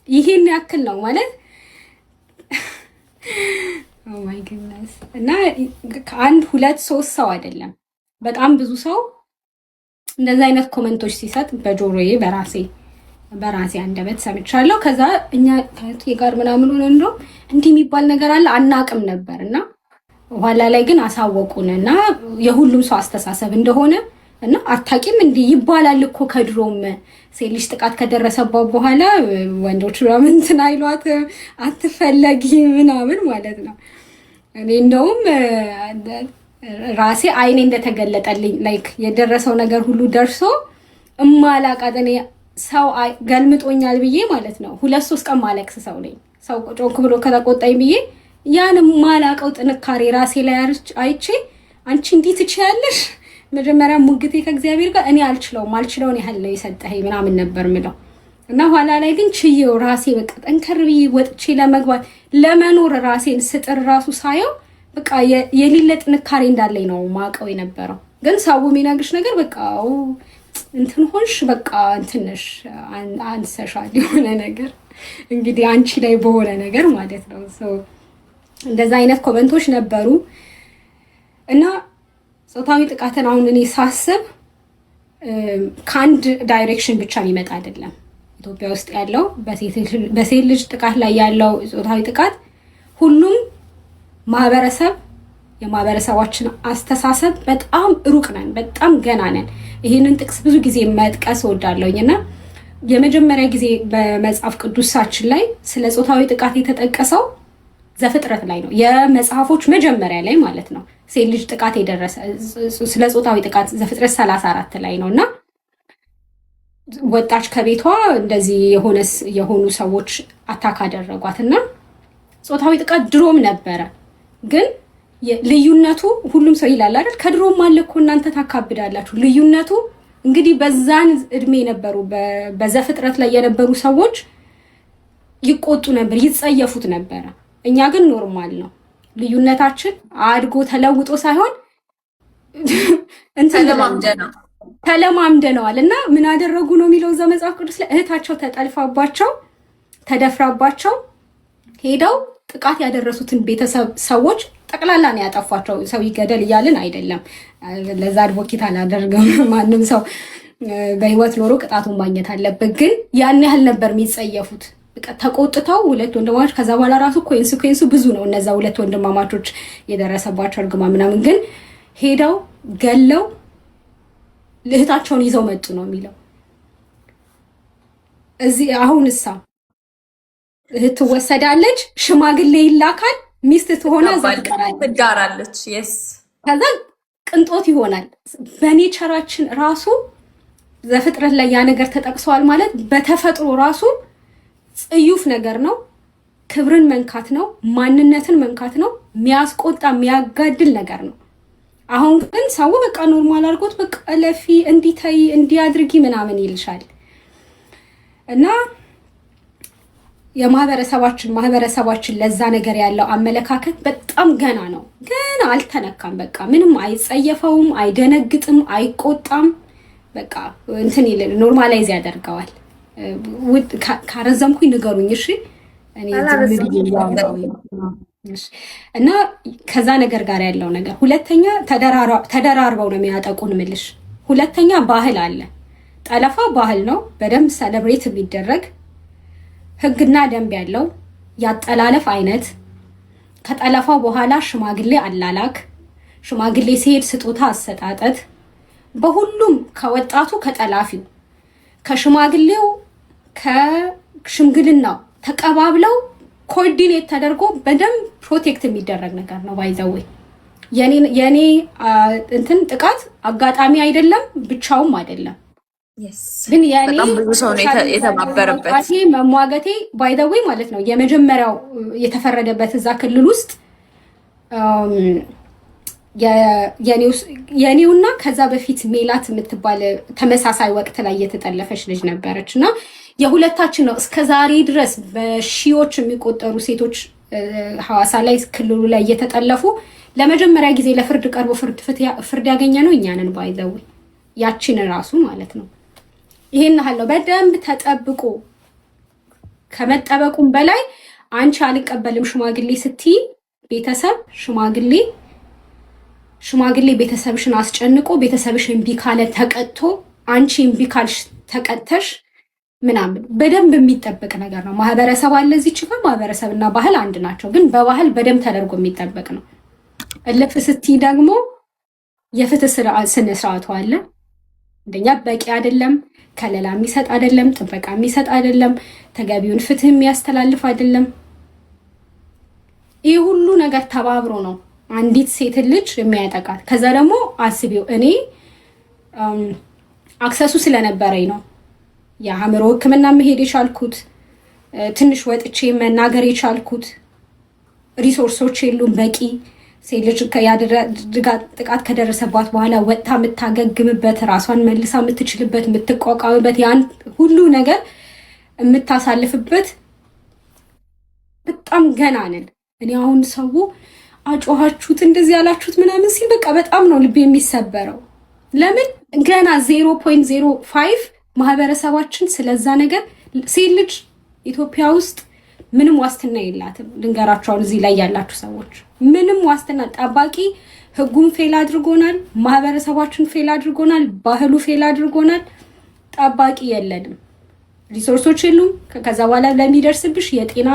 ይሄን ያክል ነው ማለት፣ oh my goodness። እና ከአንድ ሁለት ሶስት ሰው አይደለም፣ በጣም ብዙ ሰው እንደዚህ አይነት comment ኦች ሲሰጥ በጆሮዬ በራሴ አንደበት ሰምቻለሁ። ከዛ እኛ ከእህቴ ጋር ምናምን ሆነ እንደውም እንዲህ የሚባል ነገር አለ አናቅም ነበር እና ኋላ ላይ ግን አሳወቁን እና የሁሉም ሰው አስተሳሰብ እንደሆነ እና አታቂም እንዲህ ይባላል እኮ፣ ከድሮም ሴት ልጅ ጥቃት ከደረሰባት በኋላ ወንዶች ምናምን እንትን አይሏት፣ አትፈለጊ ምናምን ማለት ነው። እኔ እንደውም ራሴ አይኔ እንደተገለጠልኝ like የደረሰው ነገር ሁሉ ደርሶ እማላቃት እኔ ሰው ገልምጦኛል ብዬ ማለት ነው 2-3 ቀን ማለቅስ ሰው ነኝ። ሰው ጮክ ብሎ ከተቆጣኝ ብዬ ያን ማላቀው ጥንካሬ ራሴ ላይ አይቼ አንቺ እንዲህ ትችያለሽ፣ መጀመሪያ ሙግቴ ከእግዚአብሔር ጋር እኔ አልችለውም፣ አልችለውን ያህል ነው የሰጠኸኝ ምናምን ነበር ምለው። እና ኋላ ላይ ግን ችዬው ራሴ በቃ ጠንከር ብዬ ወጥቼ ለመግባት ለመኖር ራሴን ስጥር ራሱ ሳየው በቃ የሌለ ጥንካሬ እንዳለኝ ነው ማቀው የነበረው። ግን ሰው የሚነግርሽ ነገር በቃ እንትን ሆንሽ፣ በቃ እንትንሽ አንሰሻል የሆነ ነገር እንግዲህ አንቺ ላይ በሆነ ነገር ማለት ነው። እንደዛ አይነት comment ኦች ነበሩ። እና ጾታዊ ጥቃትን አሁን እኔ ሳስብ ከአንድ direction ብቻ የሚመጣ አይደለም። ኢትዮጵያ ውስጥ ያለው በሴት ልጅ ጥቃት ላይ ያለው ጾታዊ ጥቃት ሁሉም ማህበረሰብ፣ የማህበረሰባችን አስተሳሰብ በጣም ሩቅ ነን፣ በጣም ገና ነን። ይህንን ጥቅስ ብዙ ጊዜ መጥቀስ እወዳለሁኝ እና የመጀመሪያ ጊዜ በመጽሐፍ ቅዱሳችን ላይ ስለ ጾታዊ ጥቃት የተጠቀሰው ዘፍጥረት ላይ ነው። የመጽሐፎች መጀመሪያ ላይ ማለት ነው። ሴት ልጅ ጥቃት የደረሰ ስለ ጾታዊ ጥቃት ዘፍጥረት 34 ላይ ነው። እና ወጣች ከቤቷ፣ እንደዚህ የሆኑ ሰዎች attack አደረጓት። እና ጾታዊ ጥቃት ድሮም ነበረ፣ ግን ልዩነቱ ሁሉም ሰው ይላል አይደል? ከድሮም አለ እኮ፣ እናንተ ታካብዳላችሁ። ልዩነቱ እንግዲህ በዛን እድሜ የነበሩ፣ በዘፍጥረት ላይ የነበሩ ሰዎች ይቆጡ ነበር፣ ይጸየፉት ነበረ። እኛ ግን normal ነው። ልዩነታችን አድጎ ተለውጦ ሳይሆን እንትን ተለማምደነዋል። እና ምን አደረጉ ነው የሚለው እዛ መጽሐፍ ቅዱስ ላይ፣ እህታቸው ተጠልፋባቸው ተደፍራባቸው ሄደው ጥቃት ያደረሱትን ቤተሰብ ሰዎች ጠቅላላ ነው ያጠፏቸው። ሰው ይገደል እያልን አይደለም። ለዛ advocate አላደርግም። ማንም ሰው በህይወት ኖሮ ቅጣቱን ማግኘት አለበት። ግን ያን ያህል ነበር የሚጸየፉት። በቃ ተቆጥተው ሁለት ወንድማማቾች፣ ከዛ በኋላ ራሱ consequence ኡ ብዙ ነው። እነዛ ሁለት ወንድማማቾች የደረሰባቸው እርግማን ምናምን፣ ግን ሄደው ገለው እህታቸውን ይዘው መጡ ነው የሚለው። እዚህ አሁን እሳ እህት ትወሰዳለች፣ ሽማግሌ ይላካል፣ ሚስት ትሆና እዛ ትቀራለች፣
ትዳራለች። Yes.
ከዛ ቅንጦት ይሆናል። በ nature ኣችን ራሱ ዘፍጥረት ላይ ያ ነገር ተጠቅሷል ማለት በተፈጥሮ ራሱ ጽዩፍ ነገር ነው። ክብርን መንካት ነው። ማንነትን መንካት ነው። የሚያስቆጣ፣ የሚያጋድል ነገር ነው። አሁን ግን ሰው በቃ normal አድርጎት በቃ እለፊ፣ እንዲተይ፣ እንዲያድርጊ ምናምን ይልሻል። እና የማህበረሰባችን ማህበረሰባችን ለዛ ነገር ያለው አመለካከት በጣም ገና ነው። ገና አልተነካም። በቃ ምንም አይጸየፈውም፣ አይደነግጥም፣ አይቆጣም። በቃ እንትን ይል normalize ያደርገዋል። ካረዘምኩኝ ንገሩኝ እሺ። እኔ ዝም ብዬ እያወራሁ ነው። እና ከዛ ነገር ጋር ያለው ነገር፣ ሁለተኛ ተደራርበው ነው የሚያጠቁን ምልሽ። ሁለተኛ ባህል አለ። ጠለፋ ባህል ነው፣ በደንብ celebrate የሚደረግ፣ ህግና ደንብ ያለው ያጠላለፍ አይነት፣ ከጠለፋው በኋላ ሽማግሌ አላላክ፣ ሽማግሌ ሲሄድ ስጦታ አሰጣጠት፣ በሁሉም ከወጣቱ፣ ከጠላፊው፣ ከሽማግሌው፣ ከሽምግልናው ተቀባብለው coordinate ተደርጎ በደንብ protect የሚደረግ ነገር ነው። By the way የኔ እንትን ጥቃት አጋጣሚ አይደለም፣ ብቻውም አይደለም። ግን የኔ
በጣም ብዙ ሰው ነው የተባበረበት።
መሟገቴ by the way ማለት ነው፣ የመጀመሪያው የተፈረደበት እዛ ክልል ውስጥ የኔውና ከዛ በፊት ሜላት የምትባል ተመሳሳይ ወቅት ላይ የተጠለፈች ልጅ ነበረች እና የሁለታችን ነው። እስከ ዛሬ ድረስ በሺዎች የሚቆጠሩ ሴቶች ሐዋሳ ላይ፣ ክልሉ ላይ እየተጠለፉ ለመጀመሪያ ጊዜ ለፍርድ ቀርቦ ፍርድ ያገኘ ነው እኛ ነን። By the way ያቺን ራሱ ማለት ነው። ይሄን ያህል ነው በደንብ ተጠብቆ። ከመጠበቁም በላይ አንቺ አልቀበልም ሽማግሌ ስትይ ቤተሰብ ሽማግሌ ቤተሰብሽን አስጨንቆ፣ ቤተሰብሽ እምቢ ካለ ተቀጥቶ፣ አንቺ እምቢ ካልሽ ተቀጥተሽ ምናምን በደንብ የሚጠበቅ ነገር ነው። ማህበረሰብ አለ እዚች ጋር፣ ማህበረሰብና ባህል አንድ ናቸው፣ ግን በባህል በደንብ ተደርጎ የሚጠበቅ ነው። እልፍ ስትይ ደግሞ የፍትህ ስነ ስርዓቱ አለ። አንደኛ በቂ አይደለም፣ ከለላ የሚሰጥ አይደለም፣ ጥበቃ የሚሰጥ አይደለም፣ ተገቢውን ፍትህ የሚያስተላልፍ አይደለም። ይህ ሁሉ ነገር ተባብሮ ነው አንዲት ሴት ልጅ የሚያጠቃት። ከዛ ደግሞ አስቢው፣ እኔ access ኡ ስለነበረኝ ነው የአእምሮ ሕክምና መሄድ የቻልኩት፣ ትንሽ ወጥቼ መናገር የቻልኩት። Resource ኦች የሉም በቂ። ሴት ልጅ ጥቃት ከደረሰባት በኋላ ወጥታ የምታገግምበት፣ ራሷን መልሳ የምትችልበት፣ የምትቋቋምበት፣ ያን ሁሉ ነገር የምታሳልፍበት በጣም ገና ነን። እኔ አሁን ሰው አጮኋችሁት፣ እንደዚህ ያላችሁት ምናምን ሲል በቃ በጣም ነው ልቤ የሚሰበረው። ለምን ገና 0.05 ማህበረሰባችን ስለዛ ነገር፣ ሴት ልጅ ኢትዮጵያ ውስጥ ምንም ዋስትና የላትም። ልንገራችሁ፣ አሁን እዚህ ላይ ያላችሁ ሰዎች፣ ምንም ዋስትና፣ ጠባቂ ህጉም fail አድርጎናል፣ ማህበረሰባችን fail አድርጎናል፣ ባህሉ fail አድርጎናል። ጠባቂ የለንም፣ resource ኦች የሉም። ከዛ በኋላ ለሚደርስብሽ የጤና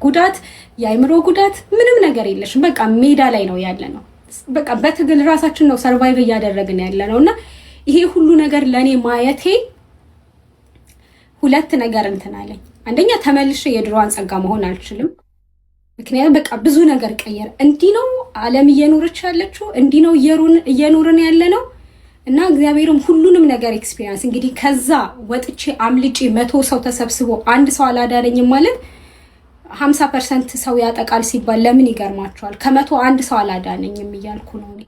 ጉዳት፣ የአእምሮ ጉዳት ምንም ነገር የለሽም። በቃ ሜዳ ላይ ነው ያለነው። በቃ በትግል ራሳችን ነው survive እያደረግን ያለነው። እና ይሄ ሁሉ ነገር ለእኔ ማየቴ ሁለት ነገር እንትን አለኝ። አንደኛ ተመልሼ የድሮዋን ጸጋ መሆን አልችልም። ምክንያቱም በቃ ብዙ ነገር ቀየረ። እንዲህ ነው ዓለም እየኖረች ያለችው፣ እንዲህ ነው እየኖርን ያለነው። እና እግዚአብሔርም ሁሉንም ነገር experience፣ እንግዲህ ከዛ ወጥቼ አምልጬ 100 ሰው ተሰብስቦ አንድ ሰው አላዳነኝም ማለት፣ 50% ሰው ያጠቃል ሲባል ለምን ይገርማቸዋል? ከ100 አንድ ሰው አላዳነኝም እያልኩ ነው እኔ።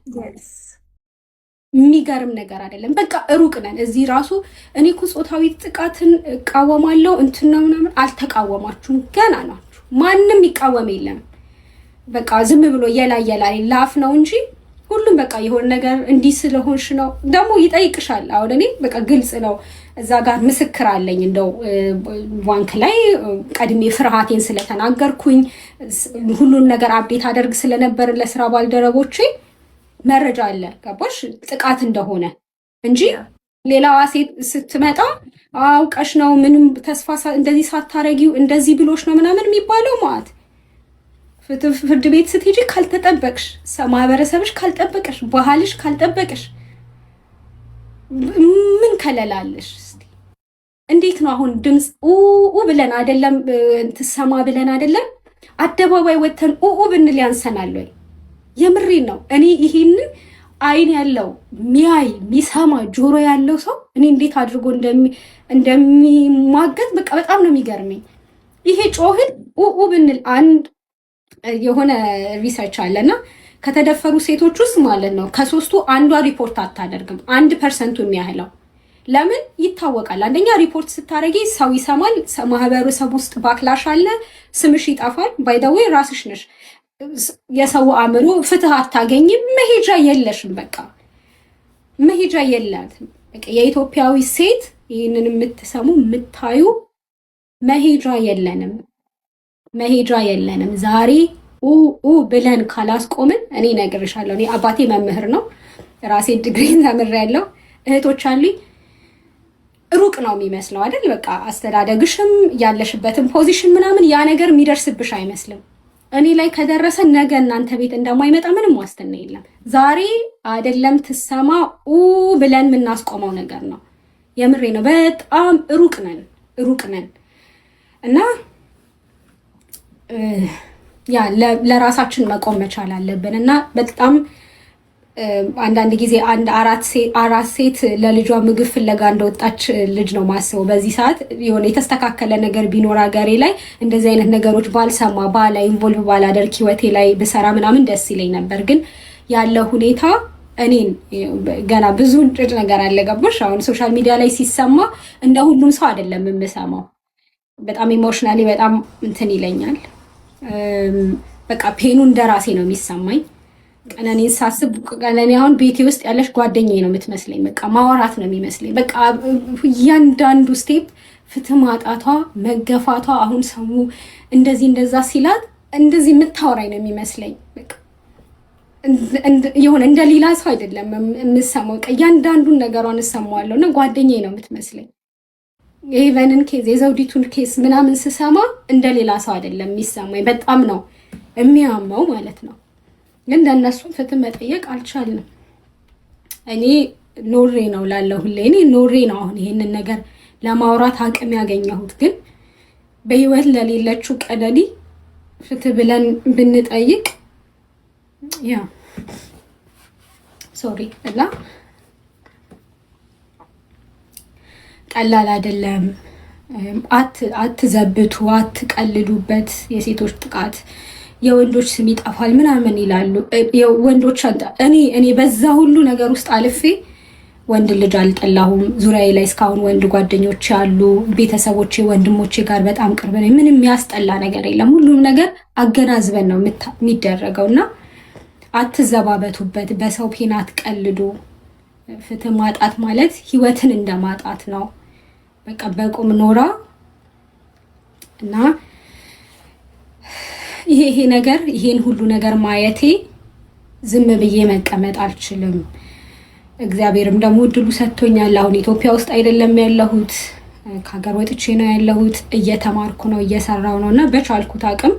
የሚገርም ነገር አይደለም። በቃ ሩቅ ነን። እዚህ ራሱ እኔ እኮ ጾታዊ ጥቃትን እቃወማለሁ እንትን ነው ምናምን፣ አልተቃወማችሁም፣ ገና ናችሁ። ማንም ይቃወም የለም። በቃ ዝም ብሎ የላይ የላይ ላፍ ነው እንጂ ሁሉም በቃ የሆነ ነገር እንዲህ ስለሆንሽ ነው ደግሞ ይጠይቅሻል። አሁን እኔ በቃ ግልጽ ነው፣ እዛ ጋር ምስክር አለኝ። እንደው ባንክ ላይ ቀድሜ ፍርሃቴን ስለተናገርኩኝ፣ ሁሉን ነገር update አደርግ ስለነበር ለስራ ባልደረቦቼ መረጃ አለ። ገባሽ? ጥቃት እንደሆነ። እንጂ ሌላዋ ሴት ስትመጣ አውቀሽ ነው፣ ምንም ተስፋ እንደዚህ ሳታረጊው እንደዚህ ብሎሽ ነው ምናምን የሚባለው ማለት ፍርድ ቤት ስትሄጂ ካልተጠበቅሽ፣ ማህበረሰብሽ ካልጠበቀሽ፣ ባህልሽ ካልጠበቀሽ ምን ከለላለሽ? እንዴት ነው አሁን ድምፅ ኡ ብለን አይደለም፣ ትሰማ ብለን አይደለም፣ አደባባይ ወተን ኡኡ ብንል ያንሰናል ወይ? የምሬን ነው። እኔ ይሄንን አይን ያለው ሚያይ ሚሰማ ጆሮ ያለው ሰው እኔ እንዴት አድርጎ እንደሚሟገት በቃ በጣም ነው የሚገርመኝ። ይሄ ጮህን ኡኡ ብንል፣ አንድ የሆነ research አለና ከተደፈሩ ሴቶች ውስጥ ማለት ነው ከሶስቱ አንዷ ሪፖርት አታደርግም። 1%ኡ የሚያህለው ለምን ይታወቃል። አንደኛ ሪፖርት ስታደርጊ ሰው ይሰማል፣ ማህበረሰብ ውስጥ backlash አለ፣ ስምሽ ይጠፋል። By the way ራስሽ ነሽ፣ የሰው አእምሮ ፍትህ አታገኝም፣ መሄጃ የለሽም። በቃ መሄጃ የላትም። በቃ የኢትዮጵያዊ ሴት ይህንን የምትሰሙ የምታዩ መሄጃ የለንም፣ መሄጃ የለንም። ዛሬ ኡ ኡ ብለን ካላስቆምን እኔ እነግርሻለሁ። እኔ አባቴ መምህር ነው፣ ራሴ ዲግሪን ተምሬያለሁ፣ እህቶች አሉኝ። ሩቅ ነው የሚመስለው አይደል? በቃ አስተዳደግሽም ያለሽበትን position ምናምን ያ ነገር የሚደርስብሽ አይመስልም። እኔ ላይ ከደረሰ ነገ እናንተ ቤት እንደማይመጣ ምንም ዋስትና የለም። ዛሬ አይደለም ትሰማ ኡ ብለን የምናስቆመው ነገር ነው። የምሬ ነው። በጣም ሩቅ ነን፣ ሩቅ ነን። እና ያ ለራሳችን መቆም መቻል አለብን። እና በጣም አንዳንድ ጊዜ አንድ አራት ሴት ለልጇ ምግብ ፍለጋ እንደወጣች ልጅ ነው ማስበው። በዚህ ሰዓት የሆነ የተስተካከለ ነገር ቢኖር ሀገሬ ላይ እንደዚህ አይነት ነገሮች ባልሰማ፣ ባላይ፣ involve ባላደርግ፣ ህይወቴ ላይ ብሰራ ምናምን ደስ ይለኝ ነበር። ግን ያለው ሁኔታ እኔን ገና ብዙ እንጭጭ ነገር አለ፣ ገባሽ? አሁን social media ላይ ሲሰማ እንደ ሁሉም ሰው አይደለም የምሰማው። በጣም emotionally በጣም እንትን ይለኛል። በቃ pain ኡ እንደ ራሴ ነው የሚሰማኝ። ቀነኔን ሳስብ ቀነኔ አሁን ቤቴ ውስጥ ያለች ጓደኛዬ ነው የምትመስለኝ። በቃ ማወራት ነው የሚመስለኝ። በቃ እያንዳንዱ step ፍትህ ማጣቷ፣ መገፋቷ፣ አሁን ሰው እንደዚህ እንደዛ ሲላት እንደዚህ የምታወራኝ ነው የሚመስለኝ። በቃ የሆነ እንደ ሌላ ሰው አይደለም የምሰማው። በቃ እያንዳንዱን ነገሯን እሰማዋለሁ እና ጓደኛዬ ነው የምትመስለኝ። የሄቨንን case፣ የዘውዲቱን case ምናምን ስሰማ እንደ ሌላ ሰው አይደለም የሚሰማኝ። በጣም ነው የሚያመው ማለት ነው። ግን ለእነሱም ፍትህ መጠየቅ አልቻልንም። እኔ ኖሬ ነው ላለው ሁሌ እኔ ኖሬ ነው አሁን ይሄንን ነገር ለማውራት አቅም ያገኘሁት። ግን በህይወት ለሌለችው ቀነኒ ፍትህ ብለን ብንጠይቅ፣ yeah, sorry፣ እና ቀላል አይደለም። አትዘብቱ፣ አትቀልዱበት። የሴቶች ጥቃት የወንዶች ስም ይጠፋል ምናምን ይላሉ። ወንዶች እኔ በዛ ሁሉ ነገር ውስጥ አልፌ ወንድ ልጅ አልጠላሁም። ዙሪያዬ ላይ እስካሁን ወንድ ጓደኞች ያሉ፣ ቤተሰቦቼ፣ ወንድሞቼ ጋር በጣም ቅርብ ነኝ። ምንም የሚያስጠላ ነገር የለም። ሁሉም ነገር አገናዝበን ነው የሚደረገው እና አትዘባበቱበት። በሰው pain አትቀልዱ። ፍትህ ማጣት ማለት ህይወትን እንደማጣት ነው። በቃ በቁም ኖራ እና ይሄ ነገር ይሄን ሁሉ ነገር ማየቴ ዝም ብዬ መቀመጥ አልችልም። እግዚአብሔርም ደግሞ እድሉ ሰጥቶኛል። አሁን ኢትዮጵያ ውስጥ አይደለም ያለሁት፣ ከሀገር ወጥቼ ነው ያለሁት። እየተማርኩ ነው፣ እየሰራው ነው እና በቻልኩት አቅም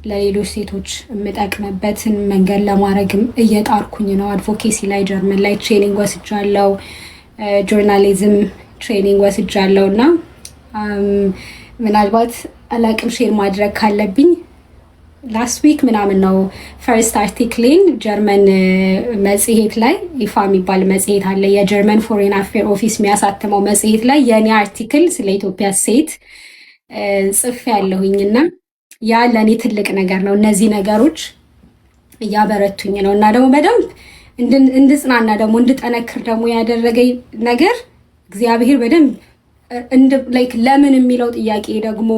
ለሌሎች ሴቶች የምጠቅምበትን መንገድ ለማድረግም እየጣርኩኝ ነው። Advocacy ላይ ጀርመን ላይ training ወስጃለው፣ journalism training ወስጃለው እና ምናልባት አላቅም share ማድረግ ካለብኝ last week ምናምን ነው first article ኤን ጀርመን መጽሔት ላይ፣ ኢፋ የሚባል መጽሔት አለ፣ የጀርመን foreign affair office የሚያሳትመው መጽሔት ላይ የእኔ article ስለ ኢትዮጵያ ሴት ጽፌ ያለሁኝ እና ያ ለእኔ ትልቅ ነገር ነው። እነዚህ ነገሮች እያበረቱኝ ነው እና ደግሞ በደንብ እንድጽናና ደግሞ እንድጠነክር ደግሞ ያደረገኝ ነገር እግዚአብሔር በደንብ like ለምን የሚለው ጥያቄ ደግሞ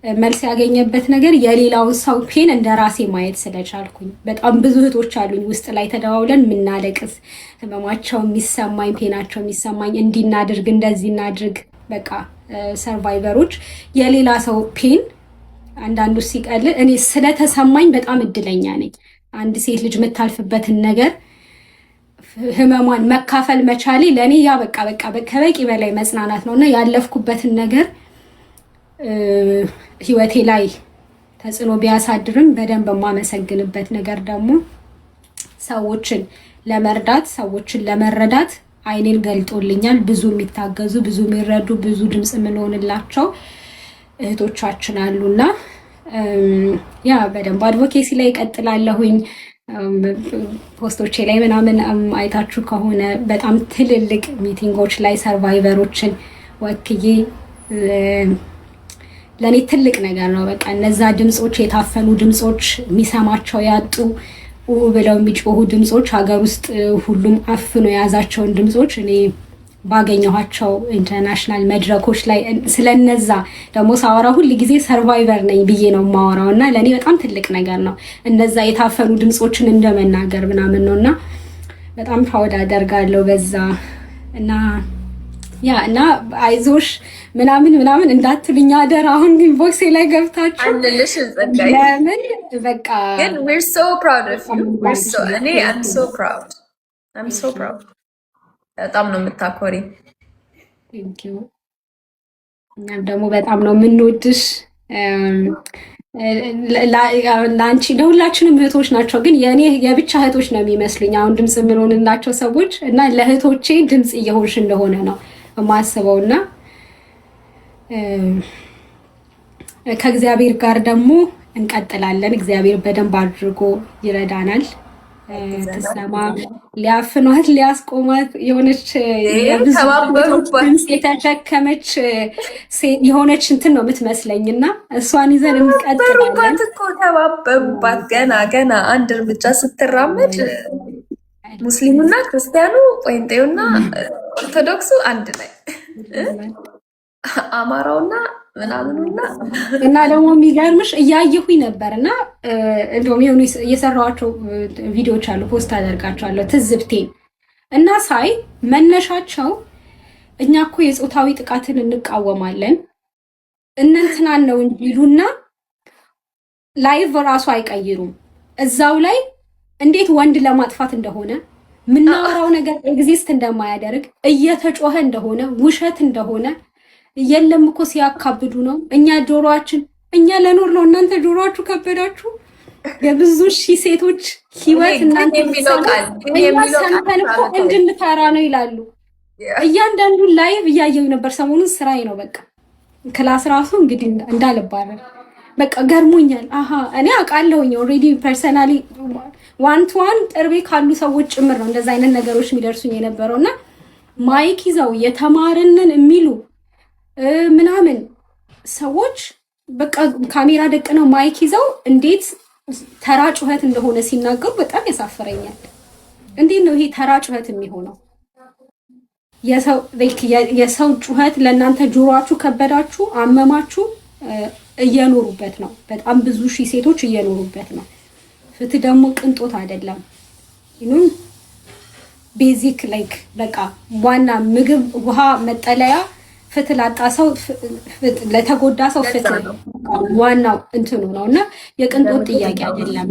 መልስ ያገኘበት ነገር የሌላውን ሰው pain እንደ ራሴ ማየት ስለቻልኩኝ። በጣም ብዙ እህቶች አሉኝ ውስጥ ላይ ተደዋውለን የምናለቅስ፣ ህመማቸው የሚሰማኝ፣ pain ኣቸው የሚሰማኝ፣ እንዲህ እናድርግ እንደዚህ እናድርግ፣ በቃ survivor ኦች የሌላ ሰው pain አንዳንዱ ሲቀል እኔ ስለተሰማኝ በጣም እድለኛ ነኝ። አንድ ሴት ልጅ የምታልፍበትን ነገር ህመሟን መካፈል መቻሌ ለእኔ ያ በቃ ከበቂ በላይ መጽናናት ነው። እና ያለፍኩበትን ነገር ህይወቴ ላይ ተጽዕኖ ቢያሳድርም በደንብ የማመሰግንበት ነገር ደግሞ ሰዎችን ለመርዳት፣ ሰዎችን ለመረዳት አይኔን ገልጦልኛል። ብዙ የሚታገዙ፣ ብዙ የሚረዱ፣ ብዙ ድምፅ የምንሆንላቸው እህቶቻችን አሉና yeah፣ በደንብ advocacy ላይ እቀጥላለሁኝ። Post ኦቼ ላይ ምናምን አይታችሁ ከሆነ በጣም ትልልቅ meeting ኦች ላይ survivor ኦችን ወክዬ ለእኔ ትልቅ ነገር ነው። በቃ እነዛ ድምፆች፣ የታፈኑ ድምፆች፣ የሚሰማቸው ያጡ ብለው የሚጮሁ ድምፆች፣ ሀገር ውስጥ ሁሉም አፍኖ የያዛቸውን ድምፆች እኔ ባገኘኋቸው international መድረኮች ላይ ስለነዛ ደግሞ ሳወራ ሁል ጊዜ survivor ነኝ ብዬ ነው የማወራው እና ለእኔ በጣም ትልቅ ነገር ነው። እነዛ የታፈኑ ድምፆችን እንደመናገር ምናምን ነው እና በጣም proud አደርጋለሁ በዛ። እና yeah፣ እና አይዞሽ ምናምን ምናምን እንዳትሉኝ አደራ። አሁን inbox ኤ ላይ ገብታችሁ
አንልሽም ጸጋዬ።
ለምን በቃ
ግን we're so proud of you. We're so እኔ I'm so proud. I'm so proud. በጣም ነው የምታኮሪ።
Thank you። እኛም ደግሞ በጣም ነው የምንወድሽ። ለአንቺ ለሁላችንም እህቶች ናቸው፣ ግን የእኔ የብቻ እህቶች ነው የሚመስሉኝ አሁን ድምፅ የምንሆንላቸው ሰዎች። እና ለእህቶቼ ድምፅ እየሆንሽ እንደሆነ ነው የማስበው። እና ከእግዚአብሔር ጋር ደግሞ እንቀጥላለን። እግዚአብሔር በደንብ አድርጎ ይረዳናል። ትሰማ ሊያፍኗት ሊያስቆማት የሆነች የብዙ
ተባበሩባት።
ድምፅ የተሸከመች የሆነች እንትን ነው የምትመስለኝ እና እሷን ይዘን እንቀጥላለን።
ተባበሩባት እኮ፣ ተባበሩባት። ገና ገና አንድ እርምጃ ስትራመድ ሙስሊሙና ክርስቲያኑ፣ ጴንጤውና ኦርቶዶክሱ አንድ ላይ፣ አማራውና ምናምኑና
እና ደግሞ የሚገርምሽ እያየሁኝ ነበር እና እንደውም የሆኑ የሰራኋቸው ቪዲዮዎች አሉ፣ post አደርጋቸዋለሁ ትዝብቴን። እና ሳይ መነሻቸው እኛ እኮ የፆታዊ ጥቃትን እንቃወማለን እነንትናን ነው እንጂ ይሉና live ራሱ አይቀይሩም። እዛው ላይ እንዴት ወንድ ለማጥፋት እንደሆነ፣ የምናወራው ነገር exist እንደማያደርግ እየተጮኸ እንደሆነ፣ ውሸት እንደሆነ፣ የለም እኮ ሲያካብዱ ነው። እኛ ጆሮአችን እኛ ለኖር ነው፣ እናንተ ጆሮአችሁ ከበዳችሁ። የብዙ ሺህ ሴቶች ህይወት እናንተ
የሚለው ቃል
እኛ ሰምተን እኮ እንድንፈራ ነው ይላሉ። እያንዳንዱን live እያየሁ ነበር ሰሞኑን፣ ስራዬ ነው በቃ። Class ራሱ እንግዲህ እንዳልባረር በቃ ገርሞኛል። አሀ እኔ አውቃለሁኝ already personally one to one ቅርቤ ካሉ ሰዎች ጭምር ነው እንደዛ አይነት ነገሮች የሚደርሱኝ የነበረው። እና mic ይዘው የተማርንን የሚሉ ምናምን ሰዎች በቃ ካሜራ ደቅነው mic ይዘው እንዴት ተራ ጩኸት እንደሆነ ሲናገሩ በጣም ያሳፍረኛል። እንዴት ነው ይሄ ተራ ጩኸት የሚሆነው? የሰው ጩኸት ለእናንተ ጆሯችሁ ከበዳችሁ፣ አመማችሁ፣ እየኖሩበት ነው። በጣም ብዙ ሺህ ሴቶች እየኖሩበት ነው። ፍትህ ደግሞ ቅንጦት አይደለም። Basic like በቃ ዋና ምግብ፣ ውሃ፣ መጠለያ፣ ፍትህ ላጣ ሰው፣ ለተጎዳ ሰው ፍትህ ዋናው እንትኑ ነው እና የቅንጦት ጥያቄ አይደለም።